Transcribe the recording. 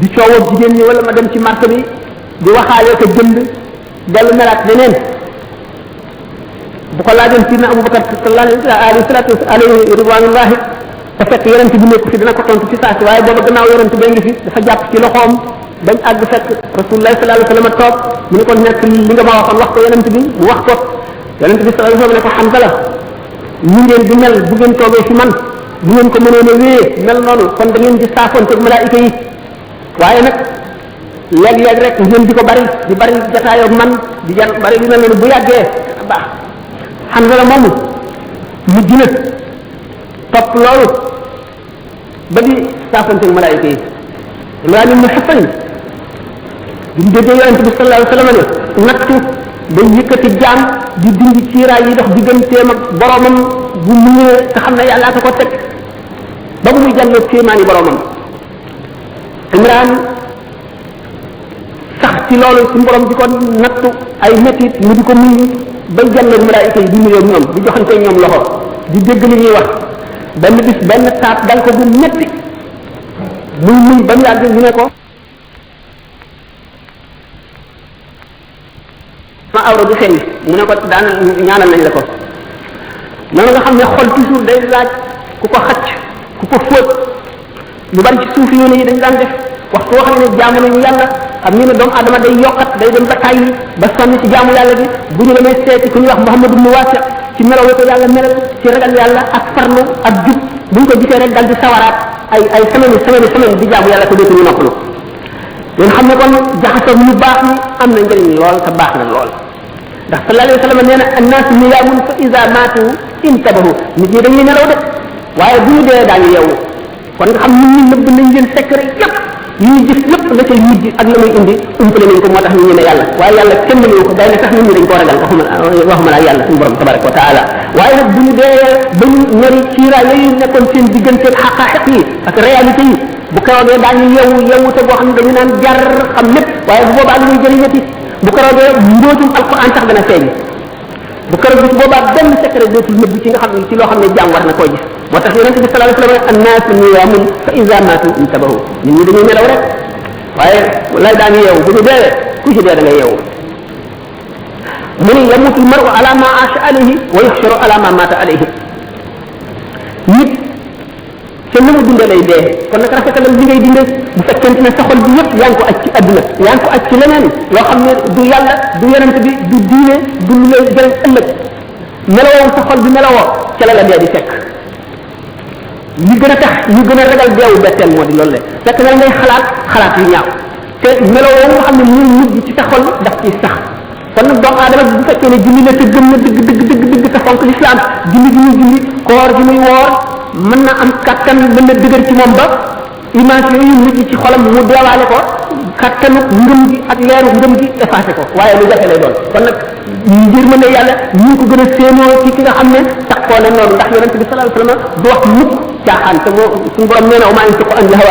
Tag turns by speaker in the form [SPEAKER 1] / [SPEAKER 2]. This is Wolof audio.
[SPEAKER 1] di coowoo jigéen ñi wala ma dem ci marché bi di waxaalee ko jënd dellu melaat leneen bu ko laajoon ci na Abubakar alayhi ridwanullahi te fekk yonent bi nekk fi dina ko tontu ci saa si waaye booba gannaaw yonent bee ngi fi dafa jàpp ci loxoom bañ àgg fekk rasulullah sallallahu alayhi wasallam toog mu ne ko nekk li nga ma waxoon wax ko yonent bi mu wax ko yonent bi sallallahu alayhi wasallam ne ko Hanzala ñu ngeen di mel bu ngeen toogee fi man bu ngeen ko mënoon a wéyee mel noonu kon da ngeen di saafoonte malaayika yi waaye nag léeg-léeg rek ngeen di ko bari jataayoo man di jar bari lu mel noonu bu yàggee baax Hanzala moomu mujj na topp loolu ba di saafoonte malaayika yi Imraan ibn Husayn bi mu déggee yonent bi sallallahu alayhi wasallam ne nattu day yëkkati jaam di dindi ciiraay yi dox digganteem ak boromam bu muñee te xam ne yàllaa ko teg ba bu muy jàlloo kéemaani boromam Imraan sax ci loolu suñu borom di ko nattu ay métit mu di ko muñ bay jàlloo malaayika yi di nuyoo ñoom di joxante ñoom loxo di dégg li ñuy wax benn bis benn taat dal ko bu métti muy ba mu yàgg ñu ne ko ma awra du feeñ mu ne ko daan ñaanal nañ la ko noonu nga xam ne xol toujours day laaj ku ko xacc ku ko fóot lu bari ci suufi yoon yi dañ daan def waxtu woo xam ne jaamu nañu yàlla xam ñu ne doomu adama day yokkat day dem ba tàyyi ba sonn ci jaamu yàlla bi bu ñu demee seeti ku ñuy wax Muhammad ibn Wasi ci melaw ko yàlla melal ci ragal yàlla ak farlu ak jub bu ñu ko gisee rek dal di sawaraat ay semaine di jaamu yàlla ko dootuñu noppalu yéen xam ne kon jaxasoo ñu baax ni am na njëriñ lool te baax na lool ndax sallallahu alayhi wa sallam nee na annaas niyaamun fa iza maatu intabahu nit ñi dañuy nelaw de waaye bu ñu dee daañu yeewu kon nga xam nit ñi nëbb nañ leen secret yépp yi ñuy jëf lépp la cay mujj ak la muy indi umpale nañ ko moo tax ñu ñeme yàlla waaye yàlla kenn mënu ko day na sax nit ñi dañ koo ragal waxuma laa yàlla suñu borom tabaraka wa taala waaye nag bu ñu dee ba ñu ñori ciiraay yooyu nekkoon seen diggante xaqaaxiq yi ak réalité yi bu karoogee daañu yeewu te boo xam ne dañu naan jar xam lépp waaye bu boobaa li ñuy jëriñati bu karoogee mbóotum alquran sax dana feeñ bu karoog bis boobaa benn secret dootul nëbb ci nga xam ne ci loo xam ne jaam war na koo gis moo tax yonente bi sallallahu alayhi wasallam annaasu niyaamun fa iza maatu intabahu nit ñi dañuy nelaw rek waaye lay daañu yeewu bu ñu deewee ku ci dee da ngay yeewu mu ne yamutu almaru ala ma aasha alayhi wa yuxsharu ala ma maata alayhi nit te na mu dundee lay dee kon nag rafetalal li ngay dundee bu fekkente ne sa xol bi yëpp yaa ngi ko aj ci adduna yaa ngi ko aj ci leneen loo xam ne du yàlla du yonent bi du diine du lu lay jëriñ ëllëg melawoo sa xol bi melawoo ca la dee di fekk li gën a tax ñu gën a ragal deewu betteel moo di loolu le fekk na ngay xalaat yu ñaaw te melawoo nga xam ne muy mujj ci sa xol daf ciy sax kon nag doomu aadama bu fekkee ne julli la te gëm na dëgg te fonk l'islam julli gi muy julli koor gi muy woor mën na am kattan mën na dëgër ci moom ba image yooyu mujj ci xolam mu deewaale ko kattanu ngëm gi ak leeru ngëm gi effacé ko waaye lu jafe lay doon kon nag ngir mën a yàlla ñu ngi ko gën a séenoo ci ki nga xam ne taxoo na noonu ndax yonente bi sallallahu alayhi wasallam du wax mukk caaxaan te moo suñu borom nee na wa maa yantiqu anil hawa